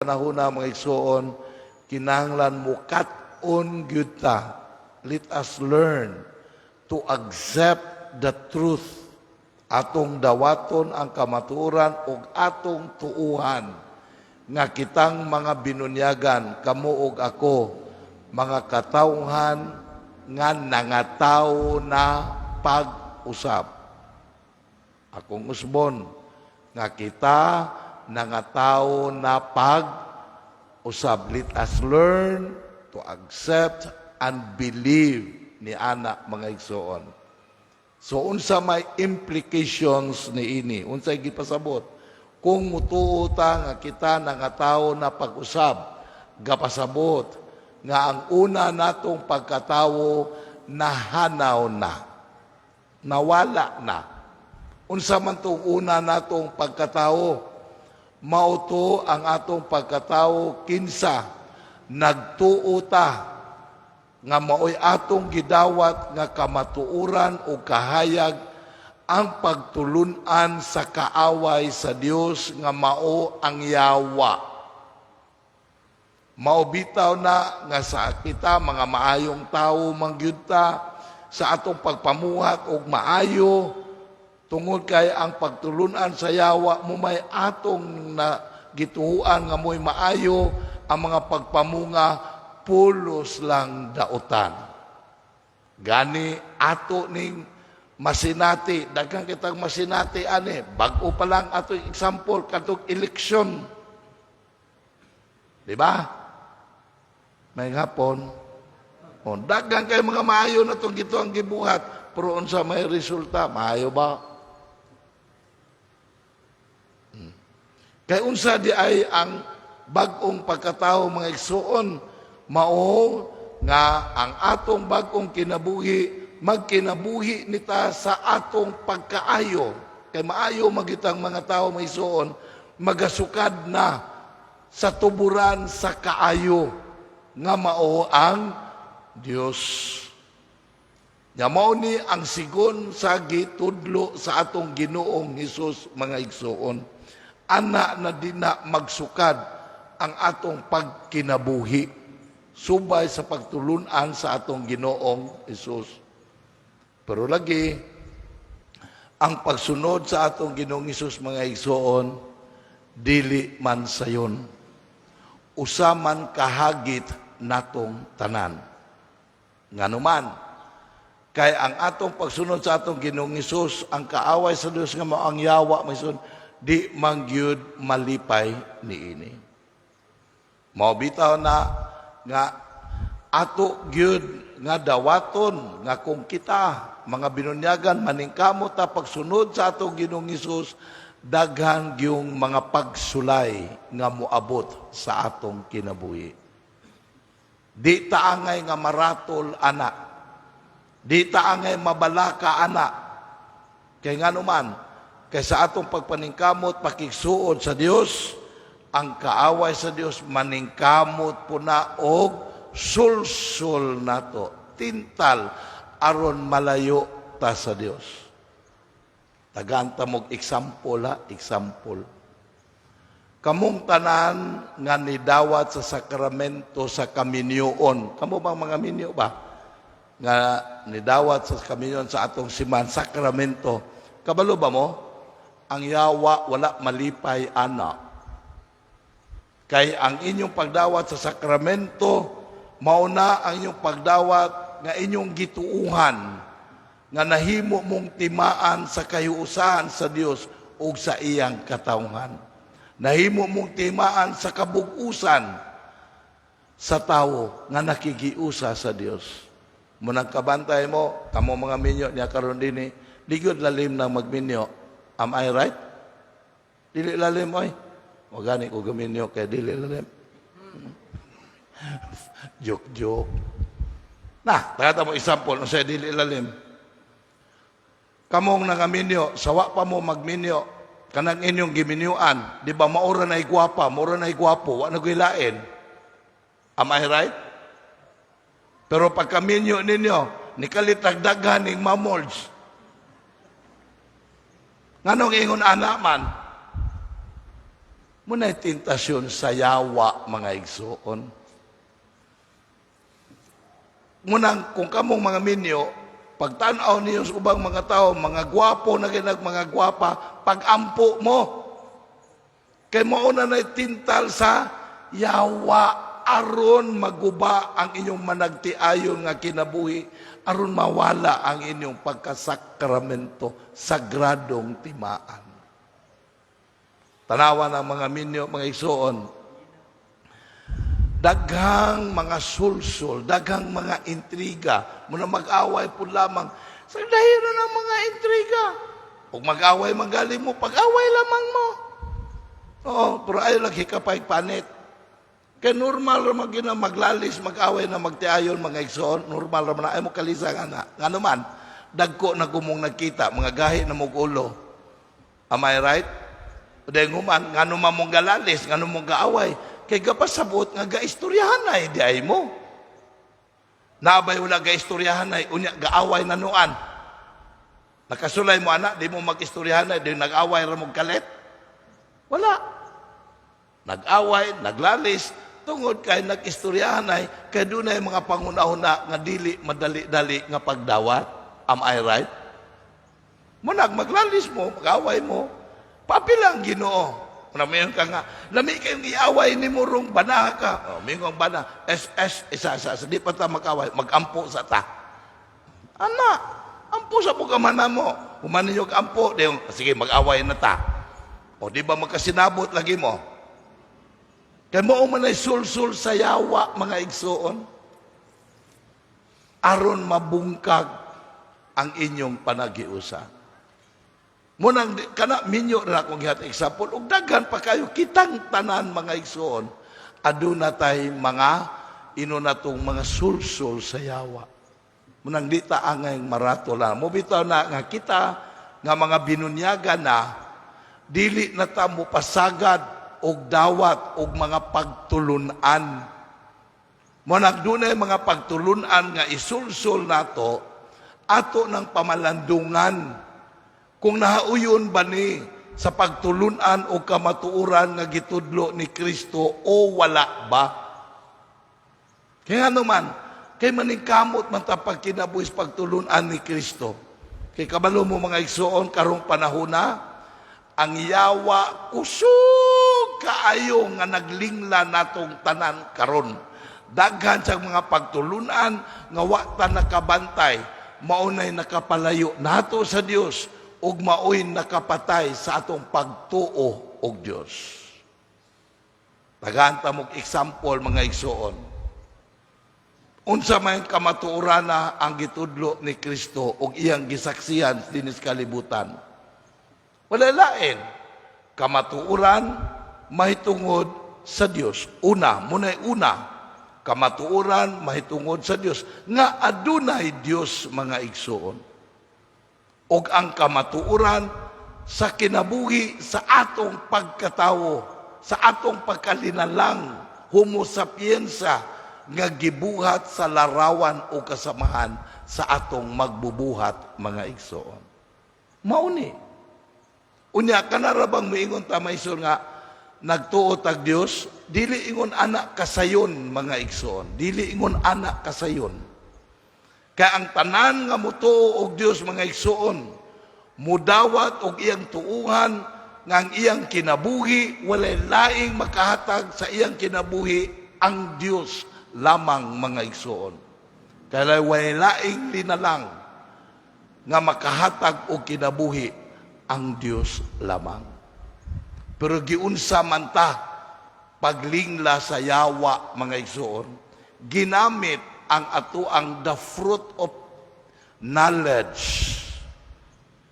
Panahona, mga igsuon, kinahanglan mukat-on gyud ta. Let us learn to accept the truth. Atong dawaton ang kamatuoran ug atong tuuhan nga kitang mga binunyagan, kamo ug ako, mga katawhan nga nangatawo na pag-usab. Akong usbon, nga kita nangatawo na pag-usab. Let us learn to accept and believe ni ana, mga igsoon. So unsa may implications ni ini? Unsay gipasabot? Kung mutuo ta nga kita nangatawo na pag-usab, gapasabot nga ang una natong pagkatawo nahanaw na. Nawala na. Unsa man tong una natong pagkatawo? Mao to ang atong pagkatawo kinsa nagtuo ta nga maoy atong gidawat nga kamatuoran o kahayag ang pagtulunan sa kaaway sa Dios nga mao ang yawa. Mao bitaw na nga sa kita mga maayong tawo mangyud ta sa atong pagpamuhat og maayo, tungod kay ang pagtulunan sa yawa mo may atong na gituohan nga mo'y maayo ang mga pagpamunga, pulos lang dautan. Gani ato ning masinati, daghan kitang masinati ani, bag-o pa lang ato example katong eleksyon. Di ba? May hapon. O, daghan kay mga maayo na itong gito ang gibuhat, pero unsa may resulta, maayo ba? Kay unsa di ay ang bag-ong pagkatao, mga igsuon? Mao nga ang atong bag-ong kinabuhi magkinabuhi nita sa atong pagkaayo. Kay maayo magitang mga tao, mga igsuon, magasukad na sa tuburan sa kaayo nga mao ang Dios. Nya mao ni ang sigon sa gitudlo sa atong Ginoong Hesus, mga igsuon. Ana na dina magsukad ang atong pagkinabuhi subay sa pagtulunan sa atong Ginoong Hesus. Pero lagi ang pagsunod sa atong Ginoong Hesus, mga igsuon, dili man sayon. Usa man kahagit natong tanan. Nganuman, kay ang atong pagsunod sa atong Ginoong Hesus, ang kaaway sa Dios nga mao ang yawa, mga igsoon, di man gyud malipay niini. Mao bitaw na nga ato gyud nga dawaton nga kung kita mga binunyagan maningkamot ta pagsunod sa atong Ginoong Hesus, daghan gyung mga pagsulay nga moabot sa atong kinabuhi. Di ta angay nga maratol ana. Di ta angay mabalaka ana. Kay nganuman, kay sa atong pagpaningkamot pakigsuod sa Dios, ang kaaway sa Dios maningkamot po na og sulsul nato, tintal aron malayo ta sa Dios. Tagaan ta mog example ha, example. Kamong tanan nga nidawat sa sakramento sa kaminyoon. Kamo bang mga minyo ba? Nga nidawat sa kaminyoon sa atong siman, sakramento. Kabalo ba mo? Ang yawa wala malipay ana. Kay ang inyong pagdawat sa sakramento, mauna ang inyong pagdawat nga inyong gituuhan, nga nahimo mong timaan sa kahiusahan sa Dios ug sa iyang katawhan. Nahimo mong timaan sa kabugusan sa tawo nga nakigiusa sa Dios. Munang kabantay mo, kamo mga minyo niya karon dinhi, ligod lalim na magminyo. Am I right? Dili lalim oy. Wa gani ko gaminyo kay dili lalim. Joke, joke. Na, tagata mo example unsay dili lalim. Kamong nangaminyo, sawa pa mo magminyo, kanang inyong giminyuan, di ba maura na igwapa, maura na igwapo, wa na lain. Am I right? Pero pagkaminyo ninyo, nikalit daghan ning mamols. Nganong ingon ana man? Muna'y tentasyon sa yawa, mga igsuon. Munang kung kamong mga minyo, pagtanaw niyo sa ubang mga tao, mga gwapo na ginag mga gwapa, pag-ampo mo. Kay mao na na'y tintal sa yawa aron maguba ang inyong managtiayon nga kinabuhi, aron mawala ang inyong pagkasakramento, sagradong timaan. Tanawa ng mga minyo, mga igsuon, daghang mga sulsul, daghang mga intriga, muna mag-away po lamang. Sa dahilan ng mga intriga. Kung mag-away magaling mo, pag-away lamang mo. Oo, pero ayaw lang hikapay panit. Kay normal ra man gina maglalis, mag-away na magtiayon, mga igsoon, normal ra man na ay mo kalisa nga na. Ngano man, dagko na gumong nagkita, mga gahi na mong ulo. Am I right? Dahil human, ngano man mong galalis, ngano mong gaaway, kay gapasabot nga gaistoryahan ay di ay mo. Nabay wala gaistoryahan ay, unya gaaway na nuan. Nakasulay mo anak, di mo mag-istoryahan ay, di nag-away ra mong kalit. Wala. Nag-away, naglalis, tungod kay nag-istoryahan ay, kay dunay mga pangunahuna nga dili madali-dali nga pagdawat. Am I right? Munag maglalis mo, mag-away mo, papilang Ginoo. Muna mayon ka nga, lami kayong iaway ni Murong, bana ka. O, mingong bana, SS, isa, isa, isa, di pa ta mag-away, mag-ampo sa ta. Ana, ampo sa bukamana mo. Human ninyo ampo, di, sige, mag-away na ta. O, di ba magkasinabot lagi mo? Kay mo man ay sulsul sa yawa, mga igsuon. Aron mabungkag ang inyong panagiusa. Munang kana minyo ra akong gihat example ug daghan pa kayo, kitang tanan, mga igsuon, aduna tay mga ino natong mga sulsul sa yawa. Munang di ta angay marato lang. Mo bitaw na nga kita nga mga binunyagan na dili na ta mo pasagad og dawat og mga pagtulunan. Mo dunay mga pagtulunan nga isulsul nato ato ng pamalandungan kung nahauyon ba ni sa pagtulunan o kamatuoran nga gitudlo ni Kristo o wala ba. Kaya ano man, kay maningkamot man ta pagkinabuhis pagtulunan ni Kristo. Kay kabalo mo, mga igsuon, karong panahona, ang yawa kusog kaayo nga naglingla natong tanan karon. Daghan sa mga pagtulunan nga wa ta nakabantay, maunay nakapalayo nato sa Dios ug maoy nakapatay sa atong pagtuo og Dios. Tagaan ta mog example, mga igsuon. Unsa may kamatuoran na ang gitudlo ni Kristo ug iyang gisaksihan dinis kalibutan? Wala lain. Kamatuoran mahitungod sa Dios. Una, muna'y una. Kamatuoran mahitungod sa Dios nga adunay Dios, mga igsuon. Ug ang kamatuoran sa kinabuhi sa atong pagkatawo, sa atong pagkalinalang, homo sapiensa nga gibuhat sa larawan o kasamahan sa atong magbubuhat, mga igsoon. Mauni. Unya kanara bang miingon ta maisol nga nagtuo tag Dios, dili ingon anak kasayon, mga igsoon, dili ingon anak kasayon. Kay ang tanan nga mutuo og Dios, mga igsoon, mudawat og iyang tuuhan nga ang iyang kinabuhi walay laing makahatag sa iyang kinabuhi, ang Dios lamang, mga igsoon. Kaya walay laing linalang nga makahatag og kinabuhi, ang Dios lamang. Pero giunsa man ta paglingla sa yawa, mga igsoon, ginamit ang atoang the fruit of knowledge,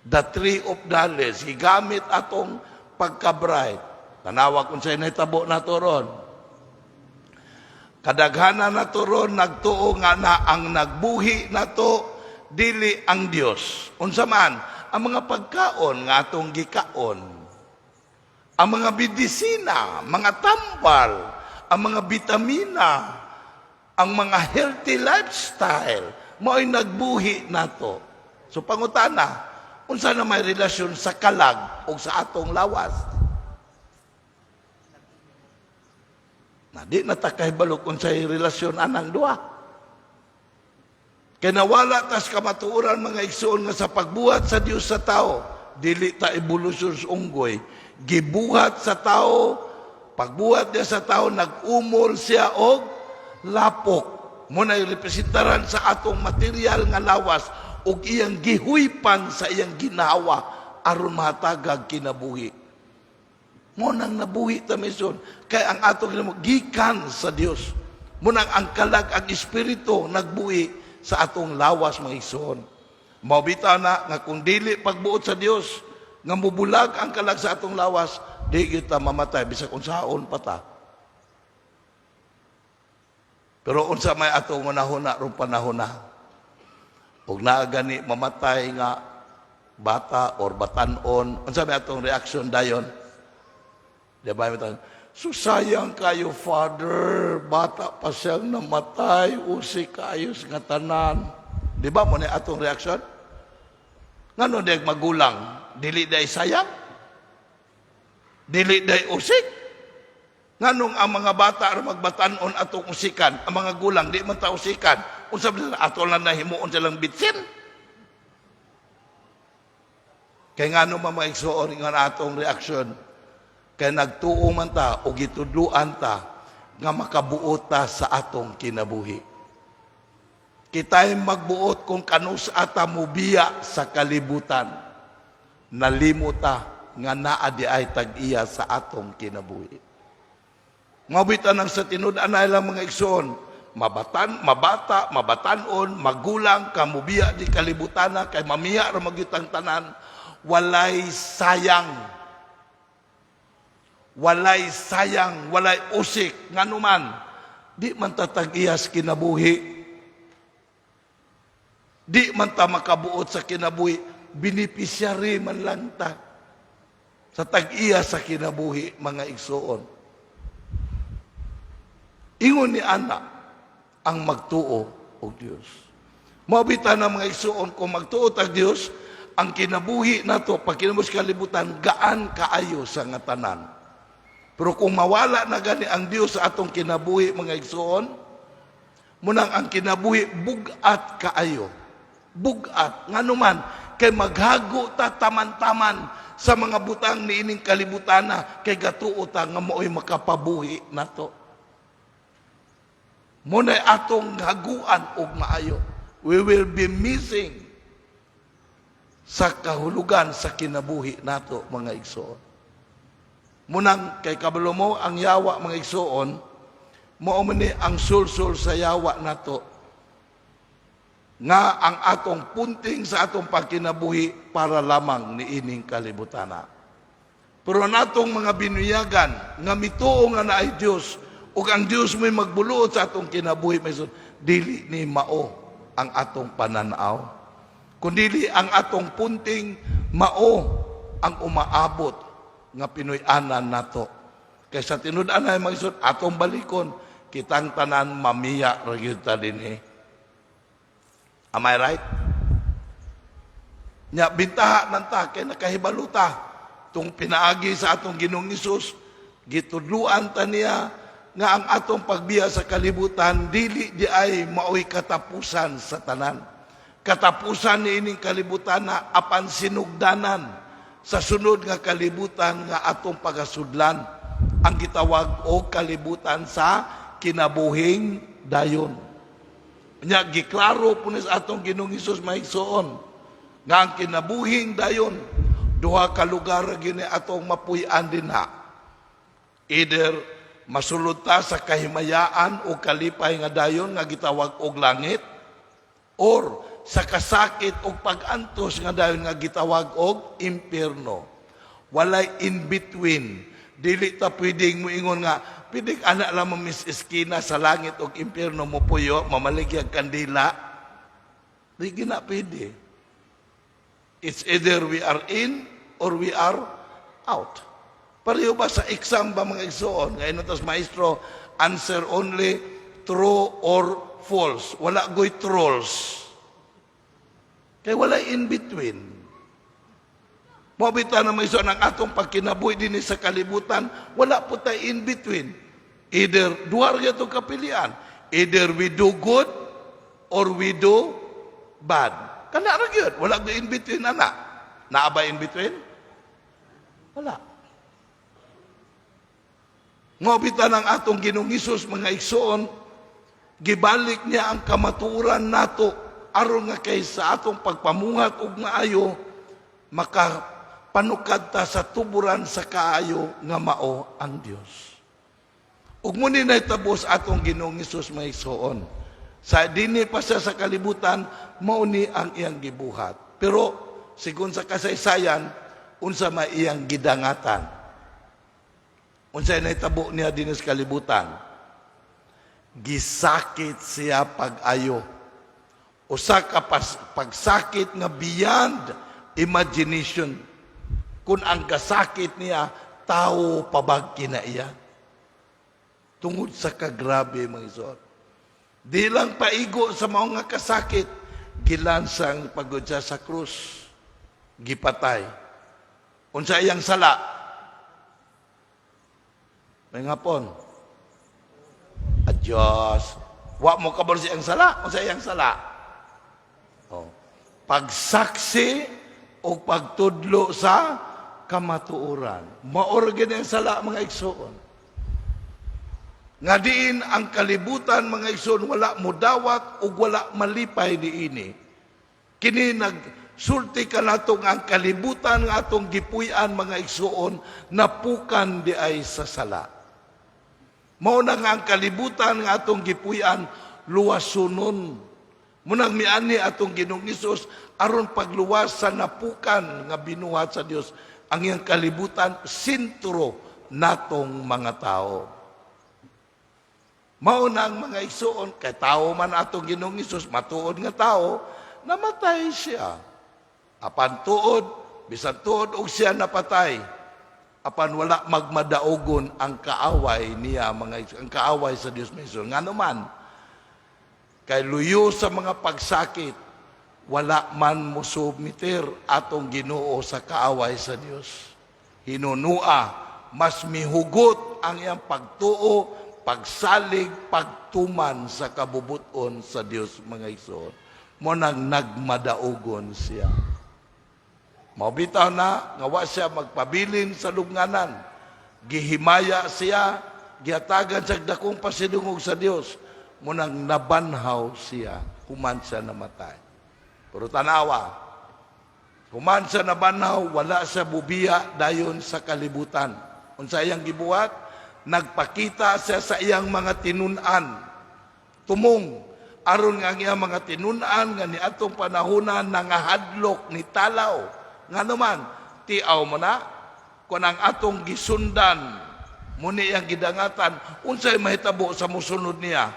the tree of knowledge, gigamit atong pagka-bright. Tanawa kung sa'yo nahitabo na to ron. Kadaghanan na to ron, nagtuo nga na ang nagbuhi na to, dili ang Dios. Unsa man, ang mga pagkaon nga atong gikaon, ang mga medisina, mga tambal, ang mga bitamina, ang mga healthy lifestyle, mao'y nagbuhi nato. So pangutana, unsa na may relasyon sa kalag o sa atong lawas? Na di na ta kahibalo kung unsay relasyon anang duha. Kay nawala tas kamatuoran, mga igsoon, nga sa pagbuhat sa Dios sa tao, dili ta evolusyon sa unggoy. Gibuhat sa tao, pagbuhat niya sa tao, nag-umol siya og lapok. Mao na representaran sa atong material nga lawas ug iyang gihuypan sa iyang ginawa aron mahatagag kinabuhi. Mao nang nabuhi ta mison kay ang atong kinabuhi gikan sa Dios. Mao nang ang kalag, ang espiritu, nagbuhi sa atong lawas, mga igsoon. Mao bitaw na nga kung dili pagbuot sa Dios nga mubulag ang kalag sa atong lawas, di kita mamatay bisag unsaon pa ta. Pero unsa may atong hunahuna rong panahon na? Ug naa gani mamatay nga bata or batanon, unsa may atong reaction dayon? Di ba? "So sayang kayo, Father, bata pa siyang namatay, usik kayo nga tanan." Di ba mao na atong reaction? Ngano di magulang, dili diay sayang? Dili diay usik? Nganong ang mga bata ra magbatanon atong usikan, ang mga gulang di man ta usikan? Unsa ba ato lang nahimuon silang bitsin? Kay ngano man, mga igsoon, nga atong reaction? Kay nagtuo man ta o gitudluan ta nga makabuot ta sa atong kinabuhi. Kita'y magbuot kung kanus ata mubiya sa kalibutan. Nalimot ta nga naa diay tag-iya sa atong kinabuhi. Mao bitaw nang sa tinud-an lang, mga igsoon, mabatan, mabata, mabatanon, magulang, kamubiya di kalibutan na, kay mamiya ra magyutang tanan, walay sayang. Walay sayang, walay usik, nganuman, di man ta tag-iyas kinabuhi. Di man ta makabuot sa kinabuhi, beneficiary man lang ta sa tag-iya sa kinabuhi, mga igsoon. Ingon ni ana ang magtuo og Dios. Mao bitaw na, mga igsoon, kung magtuo tag Dios, ang kinabuhi nato pag kinabuhi sa kalibutan gaan kaayo sa nga tanan. Pero kung mawala na gani ang Dios sa atong kinabuhi, mga igsoon, mao nang ang kinabuhi bugat kaayo. Bugat nganuman kay maghago ta taman-taman sa mga butang niining kalibutan na kay gatuo ta nga mao'y makapabuhi nato. Mao na'y atong haguan og maayo. We will be missing sa kahulugan sa kinabuhi nato, mga igsoon. Mao nang kay kabalo mo ang yawa, mga igsoon, mao man ni ang sulsul sa yawa nato nga ang atong punting sa atong pagkinabuhi para lamang niining kalibutana. Pero natong mga binuyagan nga mituo nga naay Dios ug ang Dios mo'y magbuluot sa atong kinabuhi, may dili ni mao ang atong pananaw. Kundili ang atong punting mao ang umaabot nga Pinoy-anan nato. Kay sa tinud-an ay mga igsoon, atong balikon, kitang tanan mamiya ra gyud ta dinhi. Am I right? Nya bintaha nang ta kay nakahibalo ta tung pinaagi sa atong Ginoong Hesus, gitudluan ta niya nga ang atong pagbiya sa kalibutan dili diay maoy katapusan sa tanan. Katapusan ni ining kalibutan na apan sinugdanan sa sunod nga kalibutan nga atong pagasudlan, ang gitawag og kalibutan sa kinabuhing dayon. Nya giklaro po ni sa atong Ginoong Hesus, mga igsoon, nga ang kinabuhing dayon, duha ka lugar gini atong mapuy-an dinha. Either masulod ta sa kahimayaan o kalipay nga dayon nga gitawag og langit or sa kasakit o pag-antos nga dayon nga gitawag og impyerno. Walay in between. Dili ta pwedeng moingon nga pwedeng ana lang mo mis eskina sa langit og impyerno mo puyo, mamaligyag kandila. Di gina pwede. It's either we are in or we are out. Pareho ba sa exam ba, mga igsoon? Ngayon tas maestro, answer only true or false. Wala goy trolls. Kay wala in between. Mao bitaw na may ang atong pagkinabuhi din sa kalibutan, wala po tayo in between. Either, duha ra to kapilian. Either we do good or we do bad. Kana ra gyud, wala gyud in between ana. Naa ba in between? Wala. Mao bitaw ang atong Ginoong Hesus, mga igsoon, gibalik niya ang kamatuoran nato aron nga kay sa atong pagpamuhat og maayo, maka panukad ta sa tuburan sa kaayo nga mao ang Dios. Ug mao ni nahitabo sa atong Ginoong Hesus, mga igsoon. Sa dinhi pa siya sa kalibutan, mao ni ang iyang gibuhat. Pero sigon sa kasaysayan, unsa may iyang gidangatan? Unsa nahitabo niya dinhi sa kalibutan? Gisakit siya pag-ayo. Usa ka pagsakit nga beyond imagination. Kung ang gasakit niya, tao pabagki na iya. Tungod sa kagrabe, mga igsoon. Di lang paigo sa mga kasakit, gilansang pagod siya sa krus, gipatay. Unsa iyang sala? May ngapon. Adios. Wa mo kabalo sa iyang sala? Unsa iyang sala? Oh. Pagsaksi o pagtudlo sa kamatuoran. Mao ra gyud ang sala, mga igsoon. Nga diin ang kalibutan, mga igsoon, wala mudawat ug wala malipay niini. Kini nagsulti kanato nga ang kalibutan nga atong gipuy-an, mga igsoon, napukan diay sa sala. Mao na nga ang kalibutan nga atong gipuy-an luwasunon. Mao nang mianhi atong Ginoong Hesus aron pagluwas sa napukan nga binuhat sa Dios ang iyang kalibutan, sentro natong mga tao. Mao na ang mga igsoon, kay tao man atong Ginoong Hesus, matuod nga tao, namatay siya. Apan tuod, bisan tuod og siya napatay, apan wala magmadaugon ang kaaway niya, mga ang kaaway sa Dios mismo. Ngano man, kay luyo sa mga pagsakit, wala man musubmitir atong Ginoo sa kaaway sa Dios. Hinunua, mas mihugot ang iyang pagtuo, pagsalig, pagtuman sa kabubuton sa Dios, mga igsoon. Mao nang nagmadaugon siya. Mao bitaw na nga wa siya magpabilin sa lubnganan. Gihimaya siya, gihatagan siya dakong pasidungog sa Dios. Mao nang nabanhaw siya, human siya namatay. Pero tanawa, human siya nabanhaw, wala siya bubiya dayon sa kalibutan. Unsa iyang gibuhat? Nagpakita siya sa iyang mga tinun-an. Tumong, aron nga ang iyang mga tinun-an nga niadtong panahona nangahadlok ni talaw. Ngano man, tiaw mo na, kung ang atong gisundan, mao ni iyang gidangatan, unsay mahitabo sa musunod niya?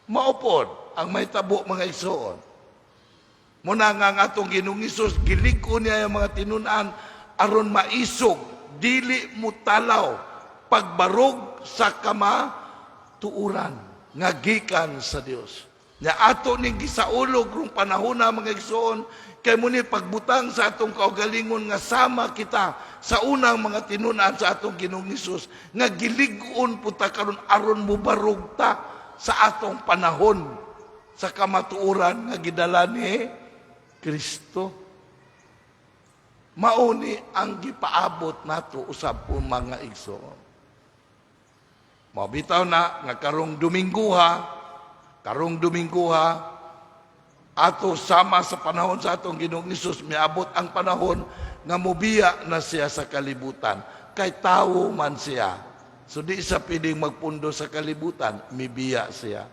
Mao pod ang mahitabo, mga igsoon. Mao na nga ang atong Ginoong Hesus, gilig-on niya ang mga tinun-an aron maisog, dili mutalaw, pagbarog sa kamatuoran nga gikan sa Dios. Nya ato ning gisaulog rong panahona, mga igsoon, kay mao ni pagbutang sa atong kaugalingon nga sama kita sa unang mga tinun-an sa atong Ginoong Hesus nga gilig-on pud ta karon aron mobarog ta sa atong panahon sa kamatuoran nga gidala ni Kristo. Mao ni ang gipaabot nato usab po, mga igsoon. Mao bitaw na nga karong Domingguha, ato sama sa panahon sa atong Ginoong Hesus, miabot ang panahon nga mobiya na siya sa kalibutan. Kay tawo man siya. So di siya pwedeng magpundo sa kalibutan, mibiya siya.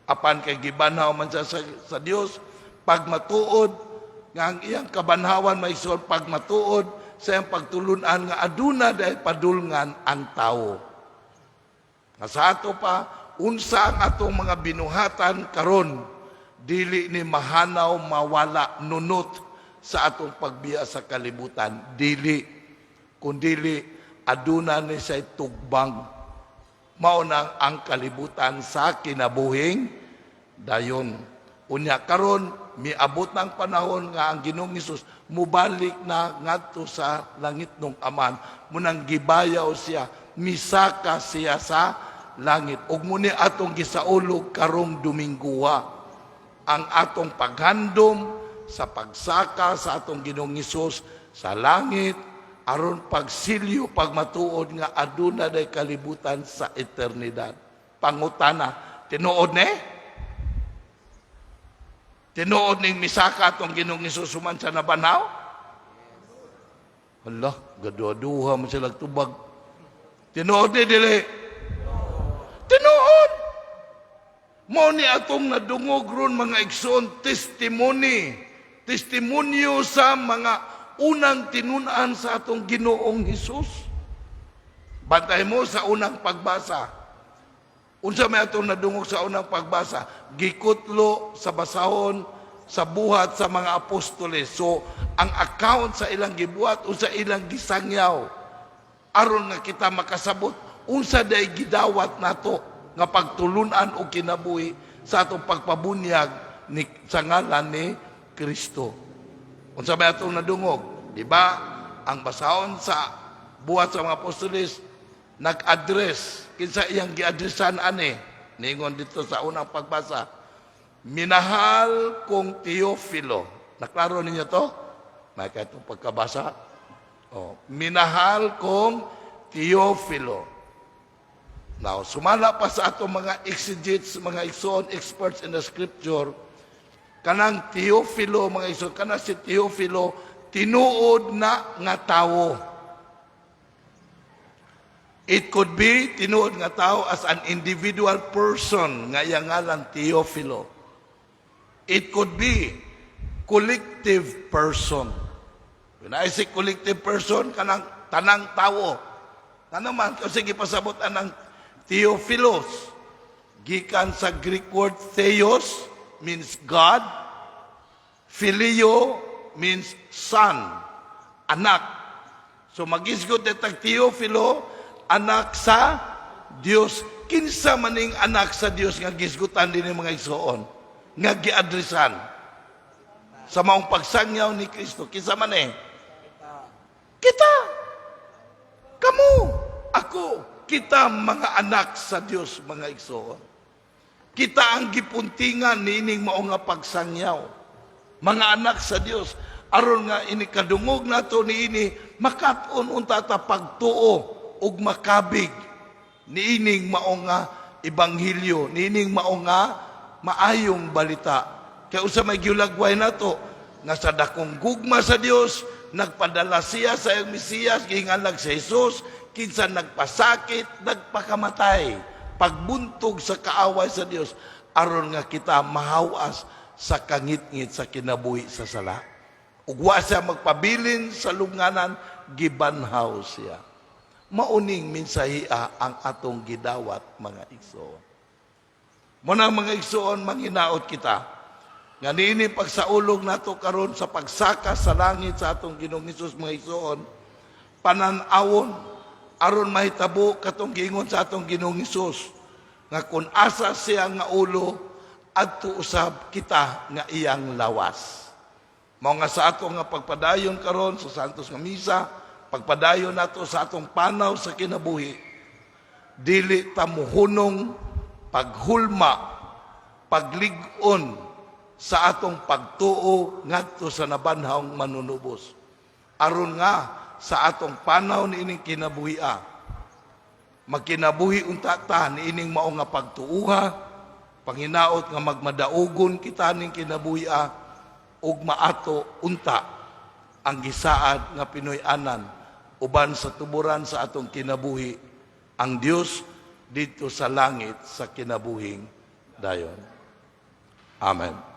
Apan kay gibanhaw man siya sa Dios, pagmatuod nga ang iyang kabanhawan may pagmatuod sa iyang pagtulunan nga aduna diay padulngan ang tawo. Nga sa ato pa, unsa ang atong mga binuhatan karon, dili ni mahanaw, mawala, nunot sa atong pagbiya sa kalibutan. Dili. Kundili, aduna ni siya tugbang. Mao nang ang kalibutan sa kinabuhing dayon. Unya karon miabot ng panahon nga ang Ginoong Hesus mubalik na ngadto sa langit ng Amahan. Mao nang gibayaw siya, misaka siya sa langit. Ug mao ni atong gisaulog karong Domingoa, ang atong paghandom sa pagsaka sa atong Ginoong Hesus sa langit aron pagsilyo, pagmatuod nga aduna day kalibutan sa eternidad. Pangutana, tinuod ne? Tinuod ning misaka atong Ginoong Hesus human sa nabanhaw? Hala, gaduha-duha man sila tubag. Tinuod ni dili? Tinuod! Mao ni atong nadungog ron, mga igsoon, testimony. Testimonyo sa mga unang tinun-an sa atong Ginoong Hesus. Bantay mo sa unang pagbasa. Unsa may atong nadungog sa unang pagbasa? Gikutlo sa basahon sa Buhat sa mga Apostoles. So, ang account sa ilang gibuhat, unsa ilang gisangyaw. Aron nga kita makasabot, unsa day gidawat nato nga pagtulunan og kinabuhi sa atong pagpabunyag ni, sa ngalan ni Kristo. Unsa may atong nadungog? Di ba? Ang basahon sa Buhat sa mga Apostoles nag-address, kinsa iyang giadresan ani? Ningon dito sa unang pagbasa, "Minahal kong Teofilo." Naklaro ninyo to? May itong pagkabasa. Oh, "Minahal kong Teofilo." Now, sumala pa sa atong mga exegetes, mga igsoon, experts in the scripture, kanang Teofilo, mga igsoon, kanang si Teofilo, tinuod na nga tawo. It could be tinuod nga tao as an individual person nga iyang ngalan Teofilo. It could be collective person. When I say collective person, kanang tanang tawo. Ano man, kasi gipasabot anang Theophilos. Gikan sa Greek word theos, means God. Phileo means son, anak. So magisgot tag Teofilo, anak sa Dios. Kinsa maning anak sa Dios nga gisgutan din mga igsoon, nga giadresan sa maong pagsangyaw ni Kristo? Kinsa man eh? Kita. Kamu, ako, kita mga anak sa Dios, mga igsoon. Kita ang gipuntingan niining mao nga pagsangyaw. Mga anak sa Dios, aron nga ini kadungog nato niini, makat-on unta ta pagtuo ug makabig niining mao nga ebanghelyo, niining mao nga maayong balita. Kay usa may giulagway nato nga sa dakong gugma sa Dios, nagpadala siya sa iyang Mesiyas, gihinganlag si Jesus, kinsa nagpasakit, nagpakamatay, pagbuntog sa kaaway sa Dios, aron nga kita mahawas sa kangitngit sa kinabuhi sa sala. Ug wa siya magpabilin sa lubnganan, gibanhaw siya. Mauning mensahia ang atong gidawat, mga igsoon. Muna, mga igsoon, manghinaot kita nga niini pagsaulog nato karon sa pagsaka sa langit sa atong Ginoong Hesus, mga igsoon, panan-awon aron mahitabo katong giingon sa atong Ginoong Hesus nga kung asa siya nga ulo, adto usab kita nga iyang lawas. Mao nga sa ato nga pagpadayon karon sa Santos nga Misa, pagpadayon nato sa atong panaw sa kinabuhi, dili ta muhunong paghulma, paglig-on sa atong pagtuo ngadto sa nabanhawng Manunubos. Aron nga sa atong panaw niining kinabuhia, magkinabuhi unta ta niining mao nga pagtuuha, panghinaot nga magmadaugon kita ning kinabuhia ug maato unta ang gisaad nga Pinoy-anan uban sa tuburan sa atong kinabuhi ang Dios dito sa langit sa kinabuhing dayon. Amen.